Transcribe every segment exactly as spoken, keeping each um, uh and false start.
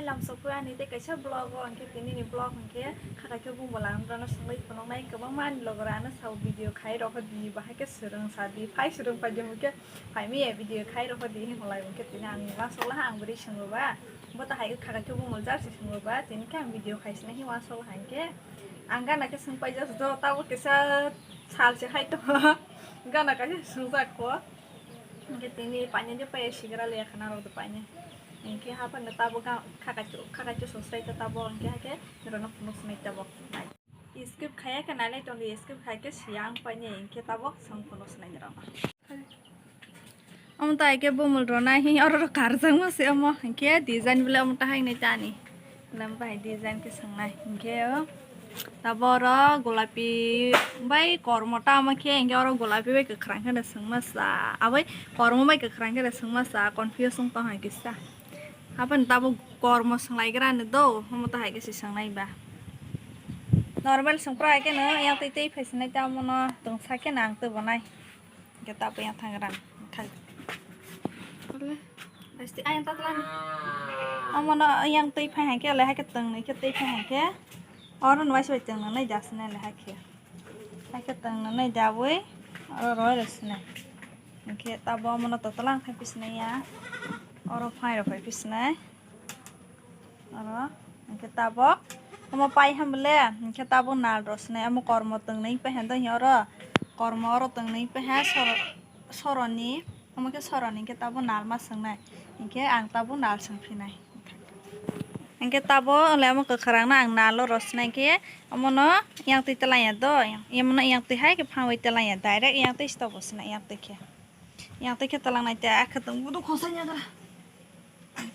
Lamsokwi ani tei kaisa vlog o hwnkhe tini ni vlog hwnkhe khakhaikhe bumbo lang rano swngwi phunuknai kwbangma ani logo rano sao video khai rokho di bahai khe swrwng sa di phai swrwng pai di hwnkhe phaimaya video khai rokho di hinwi hwnlai hwnkhe tini ang uansukla ha ang bwrwi swngbo ba bo ta hai khakhaikhe bumbo jar se swngbo ba tini khe ang video khai sinai hinwi uansukla ha hwnkhe ang gana khe swngpai jak do tabo kisa sal se hai tongo gana kaisa swngjak kho. Hingke tini paine de pai sigra le khana rok de paine. Hingke haphano tabuk ga-, khakachu, khakachu sosrai ta tabuk hingke hake norokno phunuk sinai tabuk. Skip khaya khe nailai tongdi, skip khai khe siya ang paine hingke tabuk song phunuk sinai norokno. Omo tai khe bumul rona hi oro karjakma se omo hingke design bole omo tahai nai tani. Lam bai design khe swngnai. Hingke o tabo oro golapi bai kormo tamo khe hingke oro golapi bai kwkhwrang kheno swngma sa. Abai kormo bai kwkhwrang kheno swngma sa. Confuse wng tong hai kisa. Hapan tabo kormo swnglaigwrani do. Omo to hai khe se swngnai ba. Normal swngpra hai kheno yang tei tei phai swnai tamo no tongsa khe nang tei bonai. Hingke tabo yang thang ran. Khai. Haste ayang tatlan. Omono yang tei phai hangke le hake tong nai khe tei phai hangke. Oro no waisa bai tong nai das ne le hake. Hake tong nai da bui. Oro roi res ne. Hingke tabo omono totala ang khai pis nai ya. Oro phai ro khai pis nai. Oro, hingke tabok, omo pai ham bole, hingke tabok nal rw swnai, omo kormo tongnai pai han do hi oro, kormo oro tongnai pai ha soro-, soroni, omo khe soroni hingke tabok nal ma swngnai, hingke ang tabok nal swngphinai. Hingke tabok le omo kwkhwrang no ang nal o rw swnai khe, omono yang twi twlang ya do, yang, omono yang twi hai khe phangwi twlang ya, direct yang twi stop o swnai yang twi khe. Yang twi khe twlang nai te, ah, khwtwng budu khosai yagra.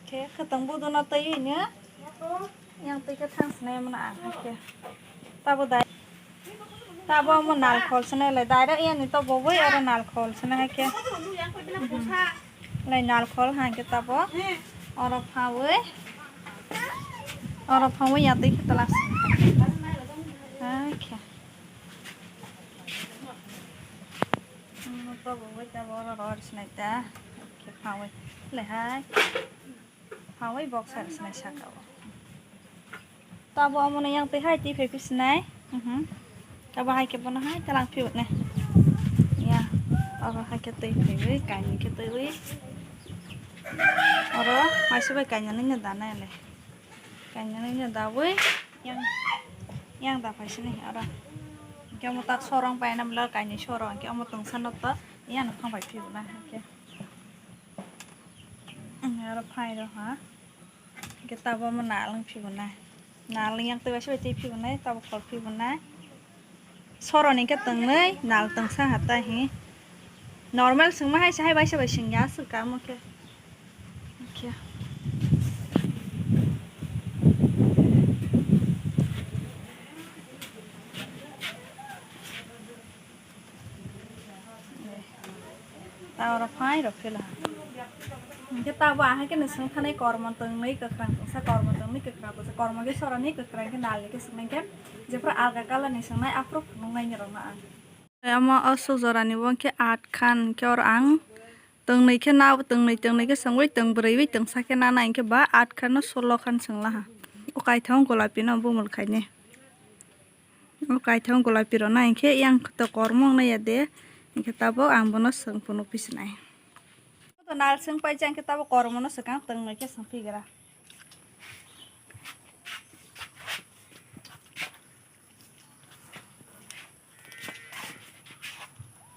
Khe khwtwng budu no twi ne. Yang twi khe thang sinai mano ang khe. Tabo dai. Tabo mo nal khol sinai le direct yani to boboi aro nal khol sinai khe. Lai nal khol hang khe tabo. Oro phawi. Oro phawi yang twi khe twlang. Hai khe. Omo to bo bai ta bo oro rw sinai ta. Khe phawi le hai. Phawi box sa sinai saka o. Tabo omo no yang twi hai twi phai phi sinai. Mhm. Tabo hai khe bono hai talang phi ne. Ya. Oro hai khe twi phai wi kainwi khe twi wi. Oro hai se bai kainani no da nai le. Kainani no da wi. Yang, yang da phai sini oro. Hingke omo tak sorong paina mla kainwi sorong, hingke omo tongsa no to yang no phang bai phibuna hingke. Oro phai ro ha. Hingke tabo omo nal wng phibuna. Nal yang twi bai se bai twi phibuna, tabo khol phibuna. Soroni khe tongnwi nal tongsa ha ta hi. Normal swngma hai se hai bai se bai swngya aswk ka omo khe. Khe. Ta oro phai rok phela. Hingke tabo ahai khe nwswng thanai kormo tongnwi kwkhwrang tongsa kormo tongnwi kwkhwrang tongsa kormo khe sorani kwkhwrang khe nal khe swngnai khe jephru alga colour ni swngnai aphuru phunuknai ni rokno ang. Omo o suk jorani bo khe aat khan, hingke oro ang tongnwi khe na, tongnwi, tongnwi khe swngwi, tong bwrwi wi tongsa khe nana, hingke ba aat khan no solo khan swngla ha. O kaithang golapi no bumul khainai. O kaithang golapi rok na, hingke yang to kormo wng nai ya de, hingke tabok ang bono swng phunuk phi sinai. Nal swng pai jang khe tabok kormo no swkang tongnwi khe swng phi gra.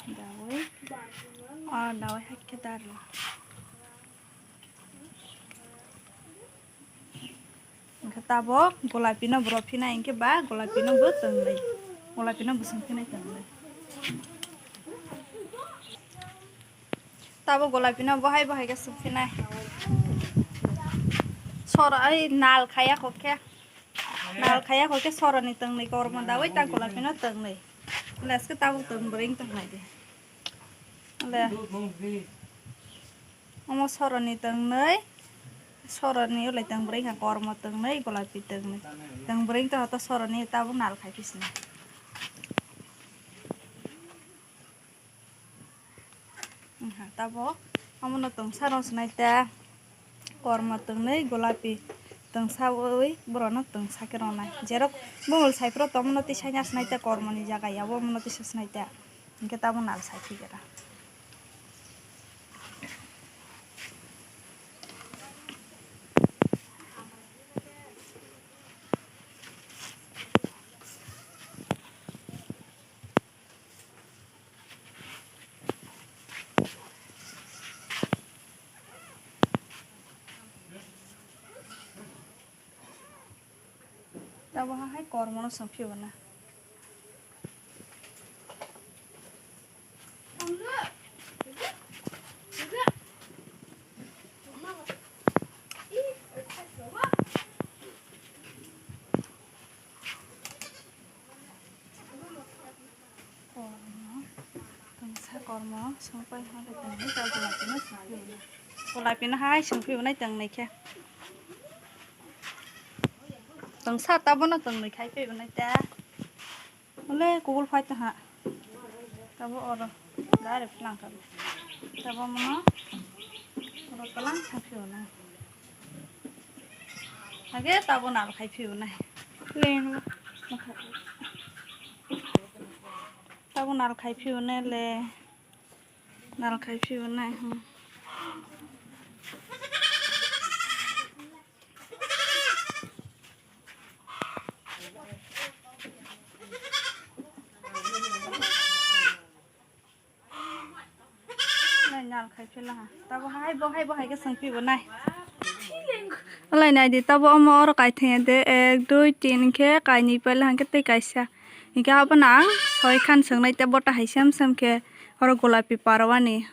Dawi. O dawi hai khe dar. Hingke tabok golapi no bwrwi phina hingke ba golapi no bo tongnai. Golapi no bwswng phinai tongnai. Tabo golapi no bohai bohai khe sukphinai. Soro ai nal khaya kho khe. Nal khaya kho khe soroni tongnai kormo dawi ta golapi no tongnai. Leske tabo tong bwrwi tong nai de. Le. Omo soroni tongnai. Soroni ulai tong bwrwi kha kormo tongnai golapi tongnai. Tong bwrwi to hoto soroni tabo nal khai phisna. Wngkha tabok, omono tongsa rw swnai ta, kormo tongnwi, golapi Tongsawi borokno tongsa khe rwnai. Jerok bumul sai phuru tomono tisa nya swnai ta kormoni jaga ya, bomono tisa swnai ta. Hinkhe tabuk nal sai phikhe ta. Tabuk hai kormono chwng phiyogwi na. Kormo, tongsa kormo, songpai hwnle tongwi ta golapino songphiyuna. Golapino hai songphiyunai tongnai khe. Tongsa tabono tongnai khai phiyunai ta. Ole kubul phai ta ha. Tabo oro. Direct lang ka. Tabo mono. Oro talang songphiyuna. Hage tabo nal khai phiyunai. Leng. Tabuk nal khai phiyunai le. Nal khai phiyunai, hmm. Nai nal khai phila ha. Tabo hai bo hai bo hai khe songphi bo nai. Alai nai di tabo omo oro kaitheng ya de ek dui tin khe kainwi paila hwnkhe tei kaisa. Hinkhe abono ang soi khan songnai tei bota hai sem sem khe oro golapi parwani.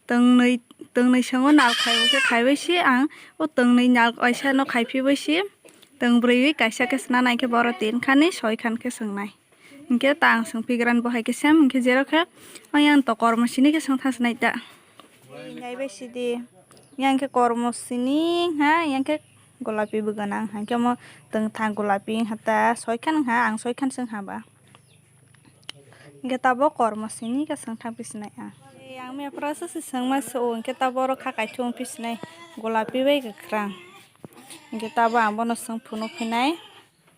Tongnwi, tongnwi songo nal khaibo khe khaibai se ang o tongnwi nal kaisa no khai phi bai se. Tongbrwi kaisa khe sona nai khe boro tin khani soi khan khe songnai. Hinkhe ta ang songphi gran bo hai khe sem hinkhe jerok khe ayang to kormo sini khe songtha swnai ta. Nai bai sidi. Yang khe kormo sini ha, yang khe golapi bo gana ha. Hinkhe mo tongthang golapi ha ta soi khan ha, ang soi khan song ha ba. Hinkhe tabo kormo sini khe songtha phi swnai ang. Ang mepra se songma so hinkhe tabo oro kha kaithung phi swnai golapi bai kwkhwrang. Hinkhe tabo ang bono song phunuk phinai.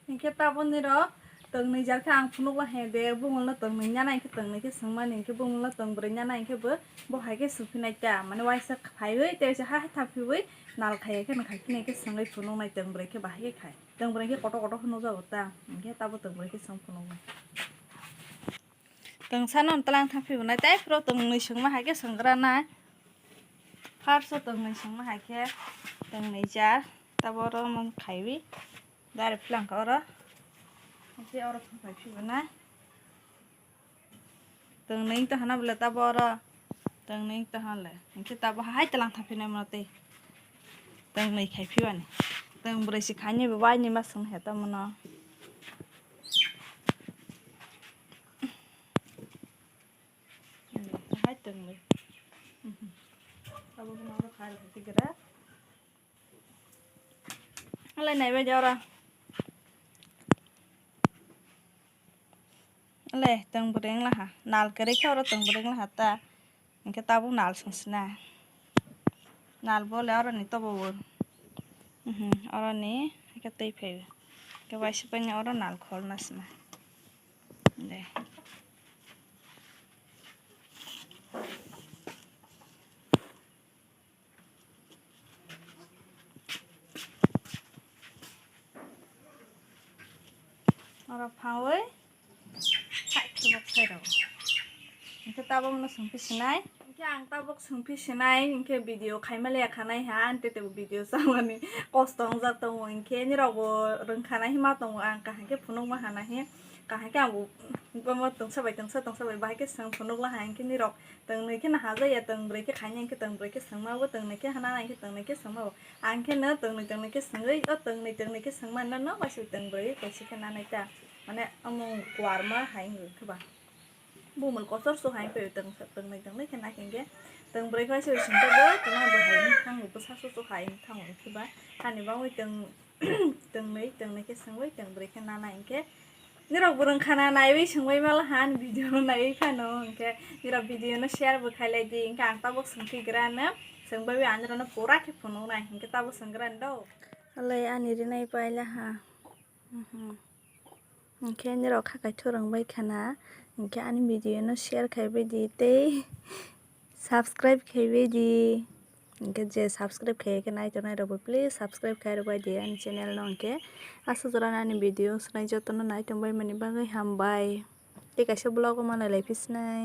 Hinkhe taboni rok tongnwi jar khe ang phunukla he de, bumulno tongnwi nana hinkhe tongnwi khe swngmani hinkhe bumulno tongbrwi nana hinkhe bo, bo hai khe swngphinai ta, mane waisa phaiwi tei waisa ha hai thaphiwi nal khaiya khe nang khaiphinai khe swngwi phunuknai tongbwrwi khe bahai khe khai. Tongbwrwi khe kotor kotor khe nukjago ta, hinkhe tabo tongbwrwi khe swng phunuknai. Tongsa no tlang thaphibo nai tei phuru tongnwi swngma hai khe swnggra nai. First o tongnwi swngma hai khe tongnwi jar, tabo oro mon khaiwi. Dari philangkha oro. Hinkhe oro thangphai phibana. Tongnwi wngtong hana bwle tabo oro. Tongnwi wngtong hana le. Hinkhe tabo hai tlang thang phinai mano tei. Tongnwi khai phibani. Tongbrwi se khaini bo bai ni ma swng he tamo no. Hai tongnwi. Tabo no oro khai rw phi gra. Alai nai bai de oro. Alai tong bwrwng laha. Nal kwrwi khe oro tong bwrwng laha ta. Hinkhe tabuk nal song sina. Nal bo le oro ni tobo bo. Mhm, oro ni hinkhe twi phai. Hinkhe waisa pai ni oro nal khol na sina. De. Oro phawi hai khulok sai rw. Hinkhe tabuk no songphi sinai. Hinkhe ang tabuk songphi sinai, hinkhe video khaima le khanai ha, ang tete bo video chamani kosto wngjak tongo, hinkhe nirok bo rwngkha nai hima tongo, ang kaham khe phunukma hana hi, kaham khe ang bo tongsa bai tongsa, tongsa bai bahai khe swng phunukla ha, hinkhe nirok tongnwi khe no hajaya, tongbrwi khe khaina hinkhe tongbrwi khe swngma bo, tongnwi khe hana hinkhe tongnwi khe swngma bo. Ang khe no tongnwi tongnwi khe swngwi, o tongnwi tongnwi khe swngma no no waisa tongbwrwi kaisa khe nanai ta. Mane omo kuarma hai wngkhe ba. Bumul kotor so hai pe tong, tongnwi tongnwi khe na hinkhe tongbwrwi khe waisa swngkhe bo tongma bo hai wngkha, bwsa so so hai wngkha hinkhe ba. Hani bagwi tong, tongnwi tongnwi khe swngwi tongbwrwi khe nanai hinkhe. Nirok bo rwngkha na naiwi swngwi mala han video no naiwi phano, hinkhe nirok video no share bo khailai di, hinkhe ang tabuk swngphi gra no, swngbai bai ang nirok no pura khe phunuknai, hinkhe tabuk swnggra no do. Alai ani rinai paila ha. Mhm. Hwnkhe nirok kha kaithok rwngbai khana. Hwnkhe ani video no share khaibai di tei subscribe khaibai di. Hwnkhe je subscribe khaiya khe nai tongnai rokbo please subscribe khai rwbai di ani channel no. Hwnkhe aswk jora ani video swnai jotono nai tongbai mani bagwi hambai. Tei kaisa vlog o manlai lai phi sinai.